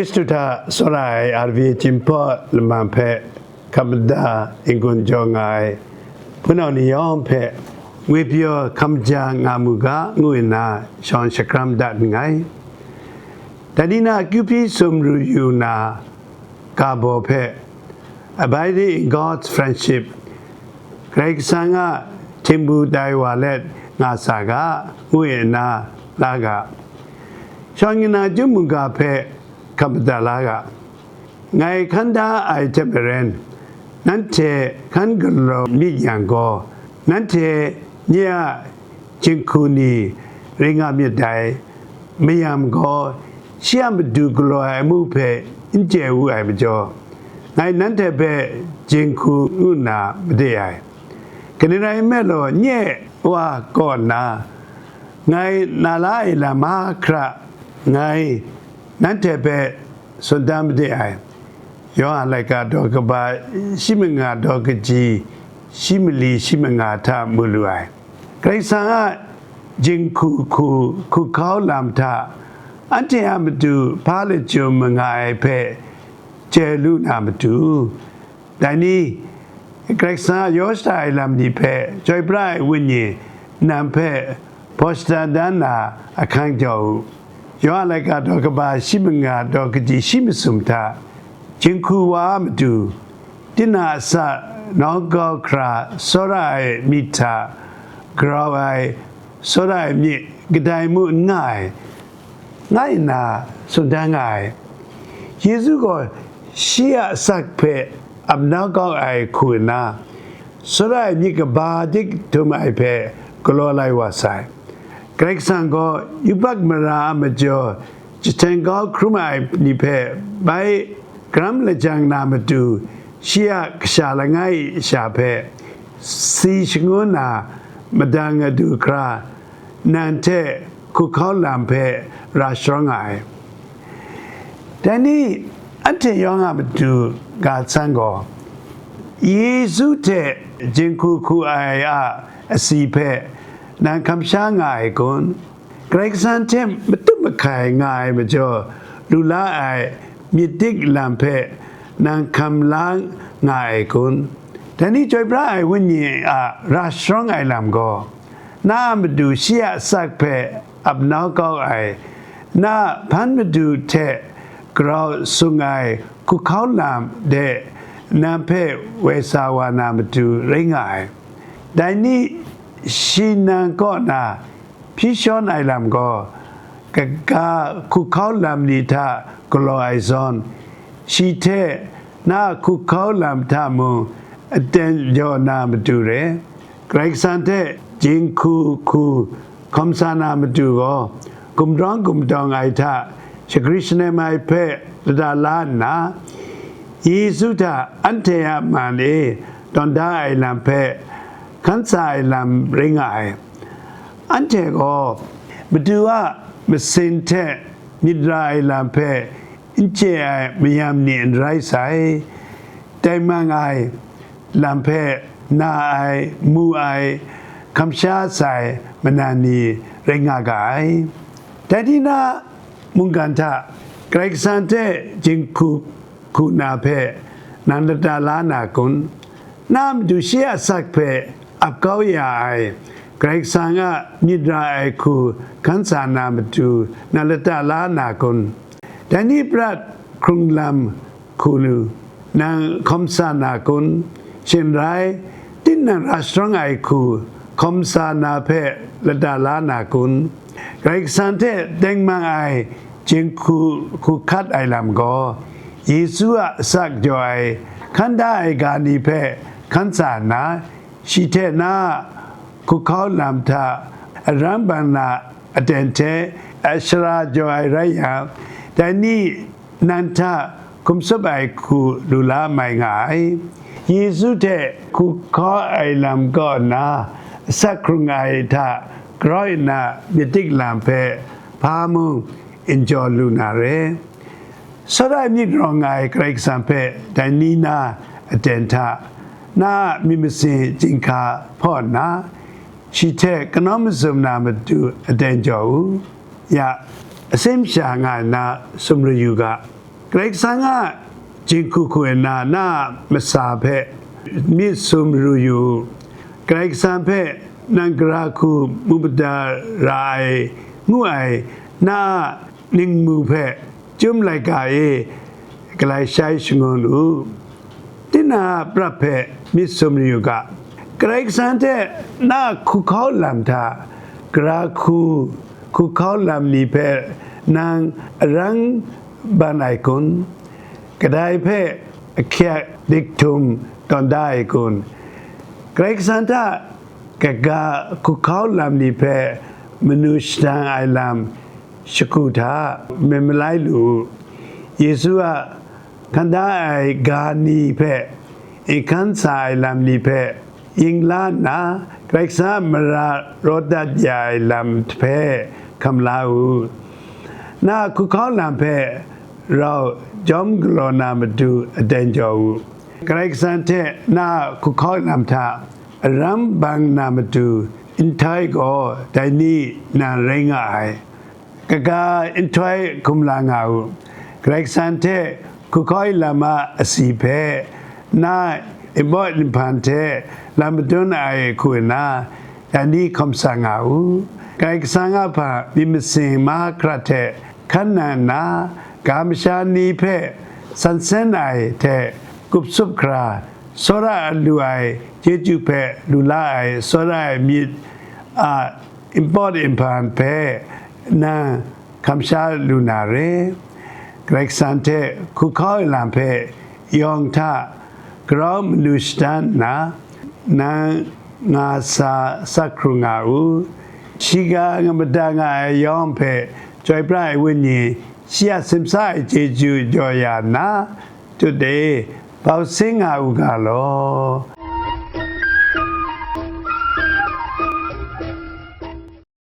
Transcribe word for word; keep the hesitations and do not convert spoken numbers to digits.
Hkristu hta tsawra ai R V A chyinghpaw laman hpe hkap mada n-gun jaw nga ai hpunau ni yawng hpe ngwi pyaw hkam ja nga mu ga, ngu nna shawng shakram dat nngai. Dai ni na akyu hpyi sumru yu na ga baw hpe, Abiding in God's Friendship, Karai Kasang a htingbu tai wa let nga sa ga, ngu nna la ga. Shawng nna chyum mungga hpe hkap mada la ga. Ngai hkan da ai hte maren, nanhte hkan galaw myit yang gaw, nanhte nye a jinghku ni ring nga myit dai. Mayam gaw, shi a matu galaw ai amu hpe n chye wu ai majaw, ngai nanhte hpe jinghku ngu nna made ai. Kaning rai nme law, nye Wa kaw nna, ngai na la ai lam mahkra ngai nanhte hpe tsun da made ai. Yawhan laika daw kaba shi manga daw kaji shi mali shi manga hta mu lu ai. Karai Kasang a jinghku hku hku hkau lam hta anhte a matu hpa lachyum ma nga ai hpe chye lu na matu, dai ni, Karai Kasang a yaw shada ai lam ni hpe chyoi pra ai Wenyi nang hpe hpaw shada dan na ahkang jaw u. Yawhan laika daw kaba shi manga daw kaji shi masum hta, jinghku wa a matu, tinang a sa nawng kau hkra tsawra ai myit hta grau ai tsawra ai myit kadai mu n nga ai, nga nna tsun dan nga ai. Yesu gaw shi a asak hpe ap nau kau ai hku nna, tsawra ai myit kaba dik htum ai hpe galaw lai wa sai. Karai Kasang gaw yubak mara a majaw jahten kau hkrum ai ni hpe bai karam lajang na matu, shi a kasha langai sha hpe si shangun na madang adu hkra, nang hte hku hkau lam hpe ra sharawng nga ai. Dai ni, anhte yawng a matu ga san gaw, Yesu hte jinghku hku ai a asi hpe nang hkam sha nga ai kun? Karai Kasang hte matut mahkai nga ai majaw, lu la ai myit dik lam hpe nang hkam la nga ai kun? Dai ni chyoi pra ai Wenyi a ra sharawng ai lam gaw, na a matu shi a asak hpe ap nau kau ai, na a hpan madu hte grau sung ai hku hkau lam de nang hpe woi sa wa na matu rai nga ai. Dai ni, shi nang kaw na hpyi shawn ai lam gaw, kaga hku hkau lam ni hta galaw ai zawn, shi hte na a hku hkau lam hta mung aten jaw na matu re. Karai Kasang hte jinghku hku hkawm sa na matu gaw, gumrawng gumdawng ai hta shagri shanem ai hpe lada la nna, Yesu hta anhte a man e tawn da ai lam hpe hkan sa ai lam rai nga ai. Anhte gaw matu a masin hte myit ra ai lam hpe n chye ai mayam ni n rai sai, tengman ai lam hpe na ai, mu ai, hkam sha sai manan ni rai nga ga ai. Dai ni na mungkan hta Karai Kasang hte jinghku hku na hpe nang lata la na kun? Na a matu shi a asak hpe ap kau ya ai Karai Kasang a myit ra ai hku hkan sa na matu nang lata la na kun? Dai ni prat hkrung lam hku nu nang hkawm sa na kun? Shing n rai, tinang ra sharawng ai hku hkawm sa na hpe lata la na kun? Karai Kasang hte tengman ai jinghku hku hkat ai lam gaw, Yesu a asak jaw ai hkan da ai ga ni hpe hkan sa nna, shi hte na a hku hkau lam hta aram bang na aten hte ashara jaw ai rai yang, dai ni nang hta hkum tsup ai hku lu la mai nga ai. Yesu hte hku hkau ai lam kaw nna asak hkrung ai hta grau nna myit dik lam hpe hpa mung n jaw lu na re. Sara myit rawng ai Karai Kasang hpe dai ni na aten hta na a myit masin chyinghka hpaw nna, shi hte kanau mazum na matu aten jaw u. Ya, asim sha nga nna sumru yu ga. Karai Kasang a jinghku hku nna na a masa hpe myit sum ru yu u. Karai Kasang hpe nang gara hku mu mada ra ai ngu ai na a ningmu hpe chyum laika e galai shai shangun u. Tinang a prap hpe myit sum yu ga. Karai Kasang hte na a hkuhkau lam hta, gara hku hkuhkau lam ni hpe nang arang ban ai kun? Kadai hpe ahkyak dik htum tawn da ai kun? Karai Kasang hta kaga hkuhkau lam ni hpe manu shadang ai lam shagu hta, myit malai lu u. Yesu a hkan da ai ga ni hpe nhkan sa ai lam ni hpe yin la nna, Karai Kasang a mara rawt dat ya ai lam hpe hkam la u. Na a hkuhkau lam hpe rau jawm galaw na matu aten jaw u. Karai Kasang hte na a hkuhkau lam hta aram bang na matu nhtoi gaw dai ni nan rai nga ai. Kaga nhtoi hkum la nga u. Karai Kasang hte hkuhkau lam a asi hpe na a npawt nhpan hte lam madun ai hku nna, dai ni hkawm sa nga u. Karai Kasang a hpa myit masin mahkra hte hkan nang nna, ga masha ni hpe san sen ai hte kup sup hkra, tsawra lu ai chyeju hpe lu la ai tsawra ai myit a npawt nhpan hpe nang hkam sha lu na re. Karai Kasang hte hkuhkau ai lam hpe yawng hta grau manu shadan nna, nang nga sa sak hkru nga u. Shi ga nga mada nga ai yawng hpe Chyoi pra ai Wenyi, shi a simsa ai chyeju jaw ya nna, tut e bau sing nga u ga law.